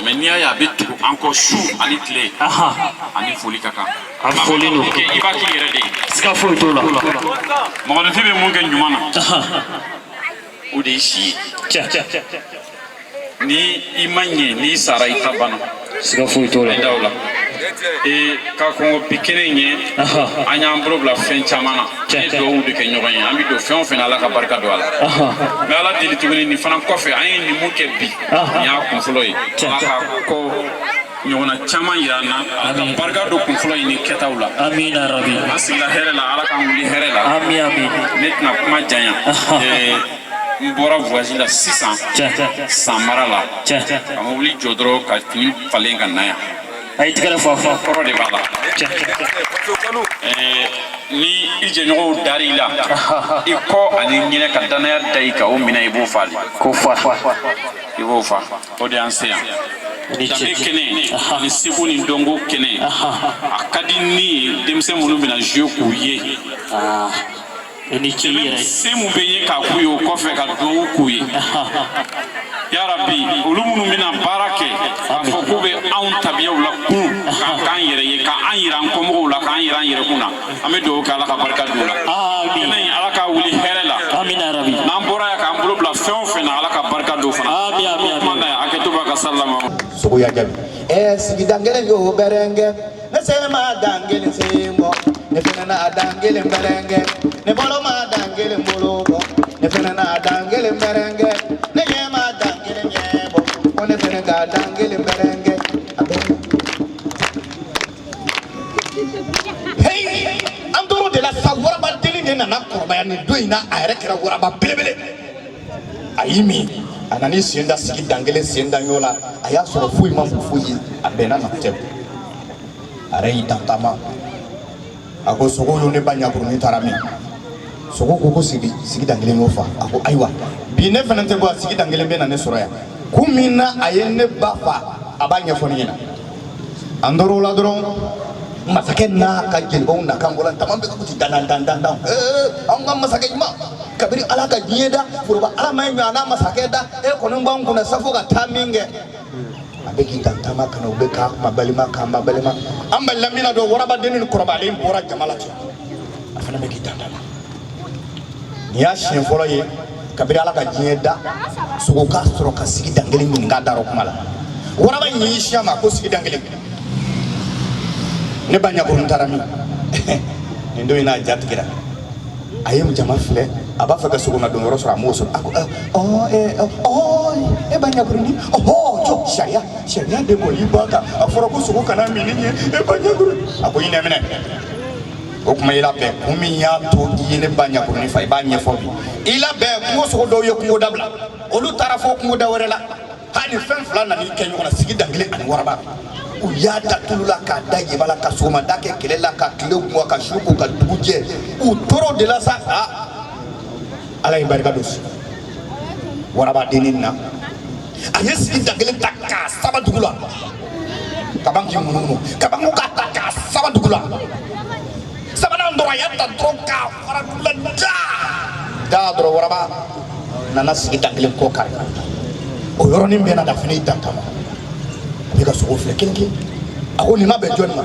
Mais n'i y'a ye a bɛ tugu an kɔ su ani tile, ani foli ka kan. A foli don. I b'a k'i yɛrɛ de ye. Siga foyi t'o la. Mɔgɔninfin bɛ mun kɛ ɲuman na, o de y'i si ye. Ni i ma ɲɛ, n'i sara, i ta banna. Siga foyi t'o la. I da o la. Ee, ka kɔn bi kɛnɛ in ɲɛ, an y'an bolo bila fɛn caman na, an ye dugawu de kɛ ɲɔgɔn ye. An bɛ don fɛn o fɛn na, Ala ka barika don a la. N bɛ Ala deli tuguni, nin fana kɔfɛ, an ye nin mun kɛ bi, nin y'a kun fɔlɔ ye. Ala ka kɔ ɲɔgɔnna caman yira an na. Ala ka barika don kun fɔlɔ in ni kɛtaw la. Amina rabi. An sigila hɛrɛ la, Ala k'an wuli hɛrɛ la. Ami, ami. Ne tɛna kuma janya. N bɔra voyage la sisan, San mara la, ka mobili jɔ dɔrɔn ka fini falen ka na yan. A ye tigɛrɛ fɔ a fɔ. Kɔrɔ de b'a la. Ni i jɛɲɔgɔnw dar'i la, i kɔ ani ɲinɛ ka danaya da i kan, o minɛ i b'o fa de. Ko fa. I b'o fa, o de y'an se yan. Ni ce. Danbe kɛnɛ ani seko ni dɔnko kɛnɛ, a ka di ni ye denmisɛn minnu bɛna jouer k'u ye. I ni ce i yɛrɛ ye. Se mun bɛ ye k'a k'u ye, o kɔfɛ ka dugawu k'u ye. Yarabi, olu minnu bɛna baara kɛ k'a fɔ k'u bɛ anw tabiyaw la kun, k'an k'an yɛrɛ ye, k'an yira an kɔmɔgɔw la, k'an yira an yɛrɛkun na, an bɛ dugawu kɛ, Ala ka barika don u la. Amin. Kɛnɛ in, Ala k'a wuli hɛrɛ la. Amina rabi. N'an bɔra yan k'an bolo bila fɛn o fɛn na, Ala ka barika don fana. Amin, amin, amin. Kuma na yan, hakɛto b'a ka salama. Sogo y'a jaabi ɛ sigida kelen y'o bɛrɛnkɛ, ne sen ma dan kelen sen bɔ, ne fɛnɛ n'a dan kelen bɛrɛnkɛ, ne bolo ma dan kelen bolo bɔ, ne fɛnɛ n'a dan kelen bɛrɛnkɛ, ne ɲɛ ma dan kelen ɲɛ bɔ, ko ne fɛnɛ ka dan kelen bɛrɛnkɛ. A bɛ hey, an tor'o de la sa. Waraba dennin de nana kɔrɔbaya nin don in na, a yɛrɛ kɛra waraba belebele. A y'i min, a nan'i sen da sigi dan kelen sen da ɲɔ la, a y'a sɔrɔ foyi ma mun foyi ye, a bɛnna na tɛ. A yɛrɛ y'i dan taama, a ko sogo y'o ne ba ɲakurunin taara min. Sogo ko ko sigi sigi dan kelen y'o fa. A ko ayiwa, bi ne fana tɛ bɔ a sigi dan kelen bɛ na ne sɔrɔ yan. Kun min na a ye ne ba fa, a b'a ɲɛfɔ ne ɲɛna. An tor'o la dɔrɔn, masakɛ n'a ka jelibaw nakan bɔra, tama bɛ ka gosi dan dan dan dan dan. Ee, anw ka masakɛ ɲuman, kabini Ala ka diɲɛ da, foroba Ala ma ɲɔ a n'a masakɛ da, e kɔni b'an kunna safo ka taa min kɛ. A bɛ k'i dan taama ka na, u bɛ k'a kuma balima k'an ba balima. An balila min na dɔrɔn, warabadennin ni kɔrɔbalen bɔra jama la ten, a fana bɛ k'i dan taama. Nin y'a siɲɛ fɔlɔ ye kabini Ala ka diɲɛ da, sogo k'a sɔrɔ ka sigi dan kelen ɲininka darɔ kuma la. Waraba in y'i siya ma ko sigi dan kelen, ne ba ɲakurun taara min? Nin don in n'a ja tigɛra, a ye jama filɛ, a b'a fɛ ka sogo na don yɔrɔ sɔrɔ, a m'o sɔrɔ. A ko ɔ ɔ e ba ɲakurunin, ɔhɔ, jɔ sariya sariya de bɔli ba kan, a fɔra ko sogo kana min ni ɲɛ e ba ɲakurun. A ko i nɛ minɛ, o tuma i labɛn, kun min y'a to i ye ne ba ɲakurunin fa, i b'a ɲɛfɔ bi. I labɛn, kungo sogo dɔw ye kungo dabila, olu taara fo kungoda wɛrɛ la. Hali fɛn fila nan'i kɛ ɲɔgɔn na, sigi dan kelen ani waraba. U y'a da tulu la k'a da yeba la, ka sɔgɔmada kɛ kɛlɛ la, ka tile kun, ka su ko, ka dugu jɛ. U tor'o de la sa. Aa, Ala ye barika don waraba dennin na. A ye sigi dan kelen ta k'a saba dugu la, kaban k'i munumunu, kaban ko k'a ta k'a saba dugu la. Sabanan dɔrɔn, a y'a ta dɔrɔn k'a fara dugu la, da da dɔrɔn, waraba nana sigi dan kelen kɔ kari. O yɔrɔnin bɛɛ na, da fana y'i dan kama, a bɛ ka sogo filɛ kelen kelen. A ko nin ma bɛn jɔnni ma?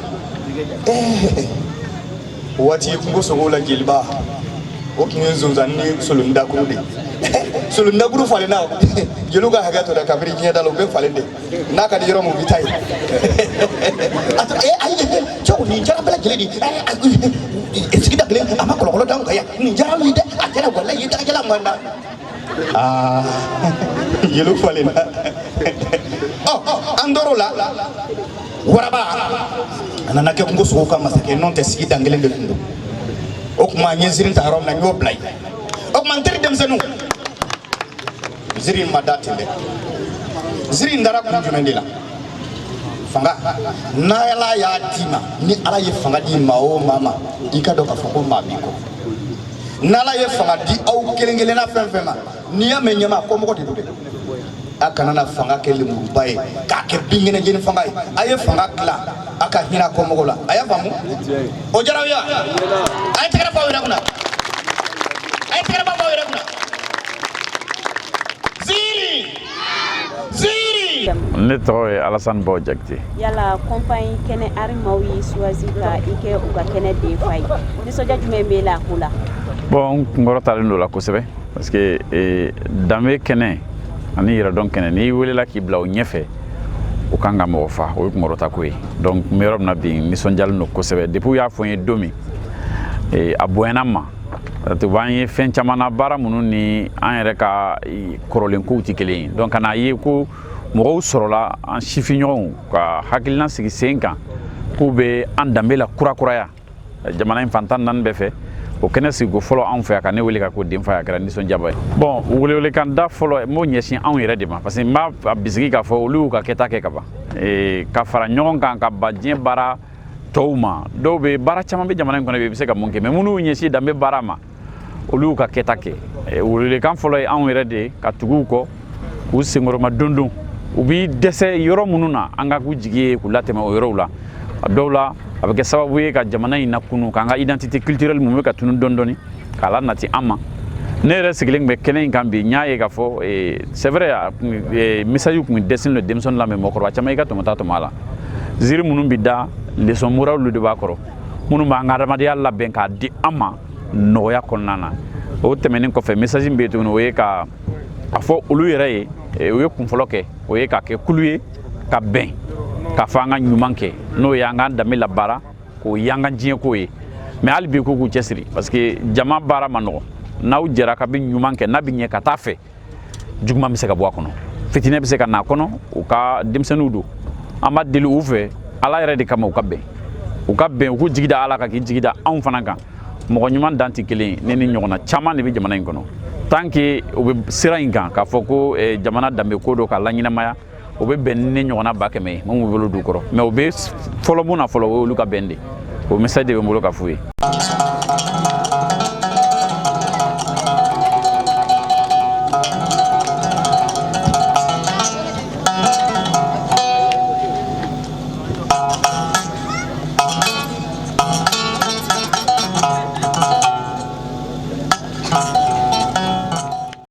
Ɛɛ, o waati kungo sogow la, jeliba o tun ye zonzan ni solondakuru de ye. Solondakuru falenna, jeliw ka hakɛ to dɛ, kabini diɲɛ da la u bɛ falen de, n'a ka di yɔrɔ min u bɛ taa yen. A to ee, ayi, cɛw, nin jara bɛɛ lajɛlen de sigida kelen, a ma kɔlɔkɔlɔ d'anw kan yan. Nin jara min dɛ, a jara walayi, ye dagajala man da. Aa, jeliw falenna. Ɔ, an tor'o la, waraba a nana kɛ kungo sogow ka masakɛ. N'o tɛ, sigi dan kelen de tun don. O tuma n ye ziiri ta yɔrɔ min na, n y'o bila yen. O tuma n teri denmisɛnninw, ziiri in ma da ten dɛ. Ziiri in dara kun jumɛn de la? Fanga, n'Ala y'a d'i ma, ni Ala ye fanga di maa o maa ma, i ka dɔn k'a fɔ ko maa b'i kɔ. N'Ala ye fanga di aw kelen kelenna fɛn fɛn ma, n'i y'a mɛn ɲɛmaa, kɔmɔgɔ de don dɛ. A kana na fanga kɛ lemuruba ye k'a kɛ binkɛnɛ jeni fanga ye. A ye fanga tila, a ka hinɛ kɔmɔgɔw la. A y'a faamu? O diyara aw ye wa? A ye tɛgɛrɛ fɔ aw yɛrɛ kunna. A ye tɛgɛrɛ fɔ aw yɛrɛ kunna. Ziiri, ziiri. Ne tɔgɔ ye Alassane Baw Jakite. Yala compagnie Kɛnɛ Art maaw y'i choisi ka i kɛ u ka kɛnɛ denfa ye, nisɔndiya jumɛn b'e la a ko la? Bon, n kunkɔrɔtalen don la kosɛbɛ, parce que danbe kɛnɛ ani yɛrɛdɔn kɛnɛ, n'i welela k'i bila o ɲɛfɛ, o kan ka mɔgɔ fa, o ye kunkɔrɔta ko ye. Donc n bɛ yɔrɔ min na bi, n nisɔndiyalen don kosɛbɛ. Depuis u y'a fɔ n ye don min, a bonyana n ma. U b'an ye fɛn caman na, baara minnu ni an yɛrɛ ka kɔrɔlen kow tɛ kelen ye. Donc ka n'a ye ko mɔgɔw sɔrɔla, an sifinɲɔgɔnw ka hakilina sigi sen kan k'u bɛ an danbe la kurakuraya jamana in fan 14 bɛɛ fɛ, o kɛnɛ sigiko fɔlɔ anw fɛ, a ka ne wele ka ko denfa ye, a kɛra nisɔndiyaba ye. Bon, welewelekan da fɔlɔ, n b'o ɲɛsin anw yɛrɛ de ma, parce que n b'a bisigi k'a fɔ olu y'u ka kɛta kɛ ka ban, ka fara ɲɔgɔn kan ka ban diɲɛ baara tɔw ma. Dɔw bɛ baara caman bɛ jamana in kɔnɔ, i bɛ se ka mun kɛ, mais minnu y'u ɲɛsin danbe baara ma, olu y'u ka kɛta kɛ. Welewelekan fɔlɔ ye anw yɛrɛ de ye ka tugu u kɔ, k'u senkɔrɔma dondon. U b'i dɛsɛ yɔrɔ minnu na, an ka k'u jigi ye k'u latɛmɛ o yɔrɔw la. A dɔw la, a bɛ kɛ sababu ye ka jamana in lakunu, k'an ka identité culturelle mun bɛ ka tunu dɔɔni dɔɔni, k'a la nati an ma. Ne yɛrɛ sigilen tun bɛ kɛnɛ in kan bi, n y'a ye k'a fɔ, c'est vrai, message tun dɛsɛlen don denmisɛnnin la, mais mɔgɔkɔrɔba caman y'i ka tɔmɔta tɔmɔ a la. Ziiri minnu bɛ da, leçon morale de b'a kɔrɔ, minnu b'an ka adamadenya labɛn k'a di an ma nɔgɔya kɔnɔna na. O tɛmɛnen kɔfɛ, message min bɛ yen tuguni, o ye ka a fɔ olu yɛrɛ ye, u ye kun fɔlɔ kɛ, o ye ka kɛ kulu ye ka bɛn k'a fɔ an ka ɲuman kɛ, n'o ye an k'an danbe labaara k'o y'an ka diɲɛ ko ye. Mais hali bi, k'u k'u cɛsiri, parce que jama baara ma nɔgɔn. N'aw jɛra ka bɛ ɲuman kɛ, n'a bɛ ɲɛ ka taa fɛ, juguman bɛ se ka bɔ a kɔnɔ, fitinɛ bɛ se ka na a kɔnɔ. U ka denmisɛnninw don, an b'a deli u fɛ Ala yɛrɛ de kama, u ka bɛn, u ka bɛn, u k'u jigi da Ala kan, k'i jigi da anw fana kan. Mɔgɔ ɲuman dan tɛ kelen ye, ne ni ɲɔgɔnna caman de bɛ jamana in kɔnɔ. Tant que u bɛ sira in kan k'a fɔ ko jamana danbe ko don k'a laɲɛnamaya, o bɛ bɛn ni ne ɲɔgɔnna 100 000 ye mun b'u bolo du kɔrɔ. Mais u bɛ fɔlɔ mun na fɔlɔ, o y'olu ka bɛn de. O message de bɛ n bolo ka f'u ye.